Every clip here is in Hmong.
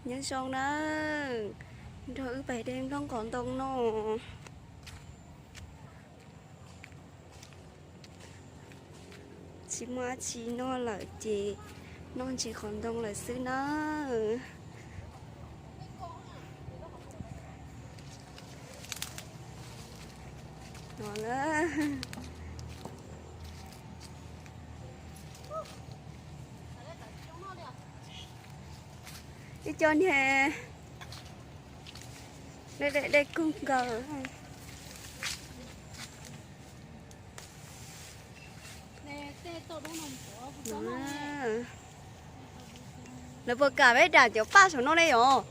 Nyob zoo na, nrog wb pais de nplooj qos ntoo no. Tsis muaj dab tsi noj lawm ces noj ntsis qos ntoo lawm xwb na. No na. Ib co niag dej dej kawg nkaus. Lawv puas kam peb dam cov paj saum no ne yom?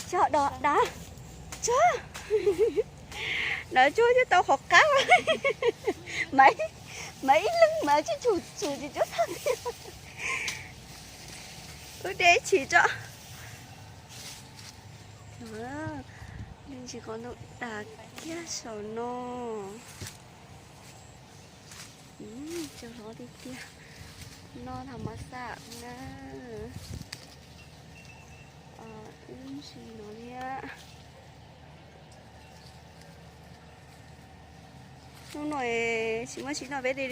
Tso, dam, tso. Dam tso coj tau qhov qab. Mas ib leeg mas tsis tshum tshum ces cov paj tiag. Wb de ib chim tso. Ntsis qos ntoo tas kiag saum no. Cog hlob tiag tiag. Noj thaum mas xam na. Ib ntsis no thiab. Hnub no tsis muaj tsis noj peb de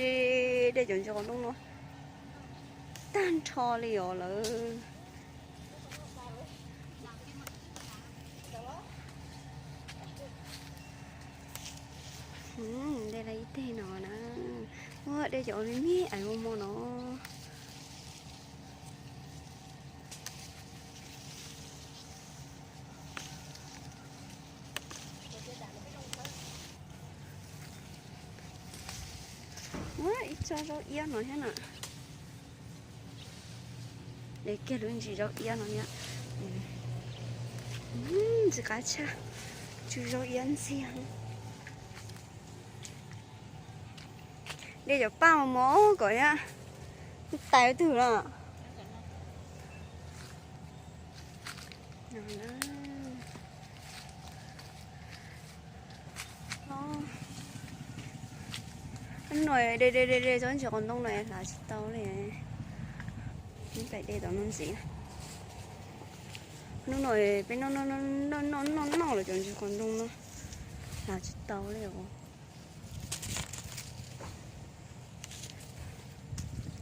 de cov ntsis qos ntoo no tag nrho li os lawm. De la ib teg no na. Ua de cov me me ais mos mos no. Ua ib tsob zaub iab no thiab na. De kiag lub ntsis zaub iab no thiab. Ntxim qab tshaj, tsw zaub iab ntxiag. De cov paj mos mos kom ib tais twg na. Hnub no de de de de tsob ntsis qos ntoo no hlav tsis tau li. Peb de tom no ntxiv. Hnub no peb noj noj noj noj los cov ntsis qos ntoo no hlav tsis tau li os.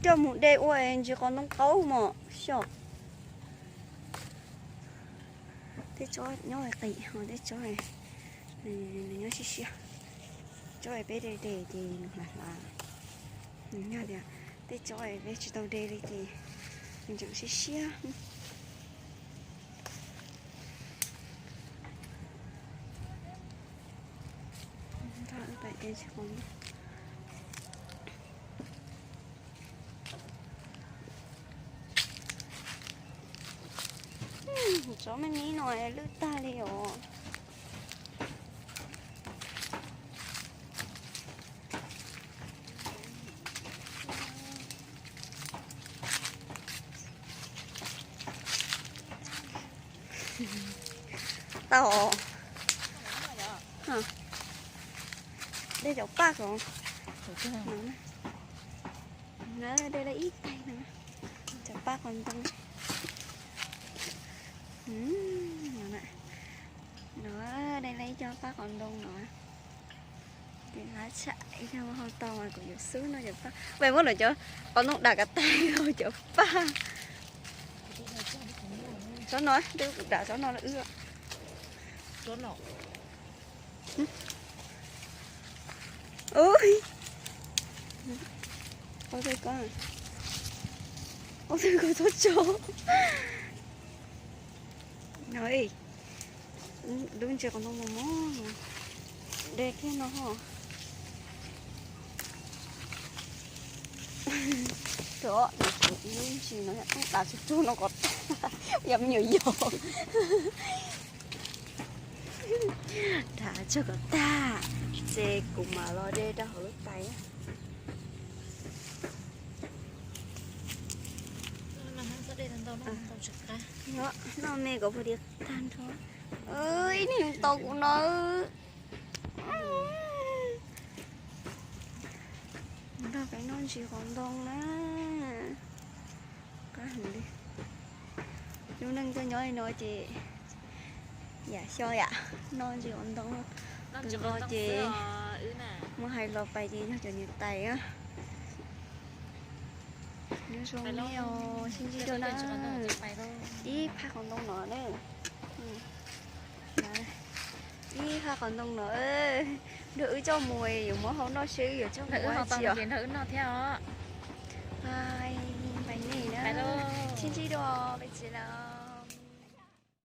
Coj mus de ua ntsis qos ntoo qaub mos xyom. Tej tsob nyob qis, tej tsob nws nyob siab siab. Tsob peb de de ces nws hlav hlav. Nws yog tias tej tsob peb tsis tau de li ces nws tseem siab siab. Tsob me me no lwj tag li os. Tau. De cov paj kom. De la ib tais no. Cov paj qos ntoo. No, de la ib co paj qos ntoo no. Ces hlab tsham ib tag hau tau mas kuv yuav xub no cov paj. Peb muab lawv cov qos ntoo dam kav tag cov paj. Tsob no, dam tsob no lawm wb. Ua txog ko, ua txog ko txhob tso. Lub ntsis qos ntoo mos mos no, de kiag no ho. Lub ntsis no dam tsuj tsuag no kom tag, yog me nyuam yaus. Dam tsuag kom tag, ces kuv mam los de rau hauv lub tais. Noj me kom pus diav tag nrho. Ib niag tau kuv no. Nrog peb noj ntsis qos ntoo na. Qab heev li. Lub neej tuaj nyob li no ces yam xyov yam noj ntsis qos ntoo, tus nqo ces muab hais los pais ces yog cov niam tais. Nyob zoo nej, sib ntsib dua na. Ib phab qos ntoo no na. Ib phab qos ntoo no, nrog wb coj mus yuav muab hau noj seb wb yuav coj mus ua tsi os. Pais nej na, sib ntsib dua peb tsev lawm.